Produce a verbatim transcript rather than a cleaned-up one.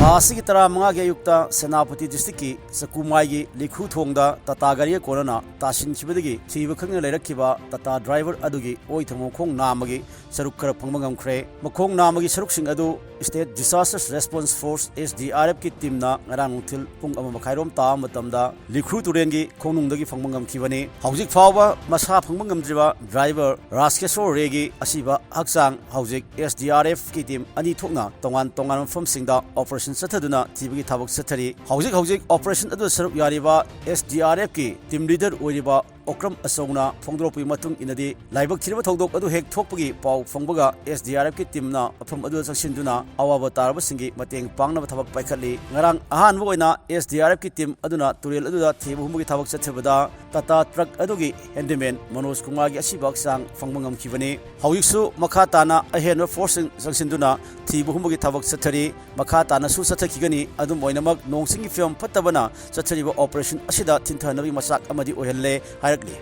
ꯊꯥ ꯑꯁꯤꯒꯤ ꯇꯔꯥꯃꯉꯥꯒꯤ ꯑꯌꯨꯛꯇ ꯁꯦꯅꯥꯄꯇꯤ ꯗꯤꯁꯇ꯭ꯔꯤꯛꯀꯤ ꯆꯀꯨꯃꯥꯏꯒꯤ ꯂꯤꯈ꯭ꯔꯨ ꯊꯣꯡꯗ ꯇꯥꯇꯥ ꯒꯥꯔꯤꯒ ꯀꯣꯟꯅꯅ ꯇꯥꯁꯤꯟꯈꯤꯕꯗꯒꯤ ꯊꯤꯕ ꯈꯪꯗꯅ ꯂꯩꯔꯛꯈꯤꯕ ꯇꯥꯇꯥ ꯗ꯭ꯔꯥꯏꯚꯔ ꯑꯗꯨꯒꯤ ꯑꯣꯏ ꯊꯪꯕ ꯃꯈꯣꯡ ꯅꯥꯝꯃꯒꯤ ꯁꯔꯨꯛ ꯈꯔ ꯐꯪꯕ ꯉꯝꯈ꯭ꯔꯦ꯫ ꯃꯈꯣꯡ ꯅꯥꯝꯃꯒꯤ ꯁꯔꯨꯛꯁꯤꯡ ꯑꯗꯨ State Disaster Response Force, S D R F ꯀꯤ ꯇꯤꯝꯅ ꯉꯔꯥꯡ ꯅꯨꯡꯊꯤꯜ ꯄꯨꯡ ꯑꯃ ꯃꯈꯥꯏꯔꯣꯝ ꯇꯥꯕ ꯃꯇꯝꯗ ꯂꯤꯈ꯭ꯔꯨ ꯇꯨꯔꯦꯟꯒꯤ ꯈꯣꯡꯅꯨꯡꯗꯒꯤ ꯐꯪꯕ ꯉꯝꯈꯤꯕꯅꯤ꯫ ꯍꯧꯖꯤꯛ ꯐꯥꯎꯕ ꯃꯁꯥ ꯐꯪꯕ ꯉꯝꯗ꯭ꯔꯤꯕ ꯗ꯭ꯔꯥꯏꯚꯔ ꯔꯥꯖꯀꯦꯁꯣꯔ ꯔꯦꯒꯤ ꯑꯁꯤꯕ ꯍꯛꯆꯥꯡ ꯍꯧꯖꯤꯛ S D R F ꯀꯤ ꯇꯤꯝ ꯑꯅꯤ ꯊꯣꯛꯅ ꯇꯣꯉꯥꯟ ꯇꯣꯉꯥꯟꯕ ꯃꯐꯝꯁꯤꯡꯗ ꯑꯣꯄꯔꯦꯁꯟ ꯆꯠꯊꯗꯨꯅ ꯊꯤꯕꯒꯤ ꯊꯕꯛ ꯆꯠꯊꯔꯤ꯫ ꯍꯧꯖꯤꯛ ꯍꯧꯖꯤꯛ ꯑꯣꯄꯔꯦꯁꯟ ꯑꯗꯨꯗ ꯁꯔꯨꯛ ꯌꯥꯔꯤꯕ S D R F ꯀꯤ ꯇꯤꯝ ꯂꯤꯗꯔ ꯑꯣꯏꯔꯤꯕ ꯑꯣꯀ꯭ꯔꯝ ꯑꯆꯧꯅ ꯐꯣꯡꯗꯣꯔꯛꯄꯒꯤ ꯃꯇꯨꯡ ꯏꯟꯅꯗꯤ, ꯂꯥꯏꯕꯛ ꯊꯤꯔꯕ ꯊꯧꯗꯣꯛ ꯑꯗꯨ ꯍꯦꯛ ꯊꯣꯛꯄꯒꯤ ꯄꯥꯎ ꯐꯪꯕꯒ S D R F ꯀꯤ ꯇꯤꯝꯅ ꯃꯐꯝ ꯑꯗꯨꯗ ꯆꯪꯁꯤꯟꯗꯨꯅ ꯑꯋꯥꯕ ꯇꯥꯔꯕꯁꯤꯡꯒꯤ ꯃꯇꯦꯡ ꯄꯥꯡꯅꯕ ꯊꯕꯛ ꯄꯥꯏꯈꯠꯂꯤ꯫ ꯉꯔꯥꯡ ꯑꯍꯥꯟꯕ ꯑꯣꯏꯅ S D R F ꯀꯤ ꯇꯤꯝ ꯑꯗꯨꯅ ꯇꯨꯔꯦꯜ ꯑꯗꯨꯗ ꯊꯤꯕ ꯍꯨꯝꯕꯒꯤ ꯊꯕꯛ ꯆꯠꯊꯕꯗ ꯇꯥꯇꯥ ꯇ꯭ꯔꯛ ꯑꯗꯨꯒꯤ ꯍꯦꯟꯗꯤꯃꯦꯟ ꯃꯅꯣꯖ ꯀꯨꯃꯥꯔꯒꯤ ꯑꯁꯤꯕ ꯍꯛꯆꯥꯡ ꯐꯪꯕ ꯉꯝꯈꯤꯕꯅꯤ꯫ ꯍꯧꯖꯤꯛꯁꯨ ꯃꯈꯥ ꯇꯥꯅ ꯑꯍꯦꯟꯕ ꯐꯣꯔꯁꯁꯤꯡ ꯆꯪꯁꯤꯟꯗꯨꯅ ꯊꯤꯕ ꯍꯨꯝꯕꯒꯤ ꯊꯕꯛ ꯆꯠꯊꯔꯤ꯫ ꯃꯈꯥ ꯇꯥꯅꯁꯨ ꯆꯠꯊꯈꯤꯒꯅꯤ꯫ ꯑꯗꯨꯝ ꯑꯣꯏꯅꯃꯛ, ꯅꯣꯡ ꯆꯤꯡꯒꯤ ꯐꯤꯕꯝ ꯐꯠꯇꯕꯅ ꯆꯠꯊꯔꯤꯕ ꯑꯣꯄꯔꯦꯁꯟ ꯑꯁꯤꯗ ꯊꯤꯟꯊꯅꯕꯒꯤ ꯃꯆꯥꯛ ꯑꯃꯗꯤ ꯑꯣꯏꯍꯜꯂꯦ ꯍꯥꯏꯔꯛꯂꯤ꯫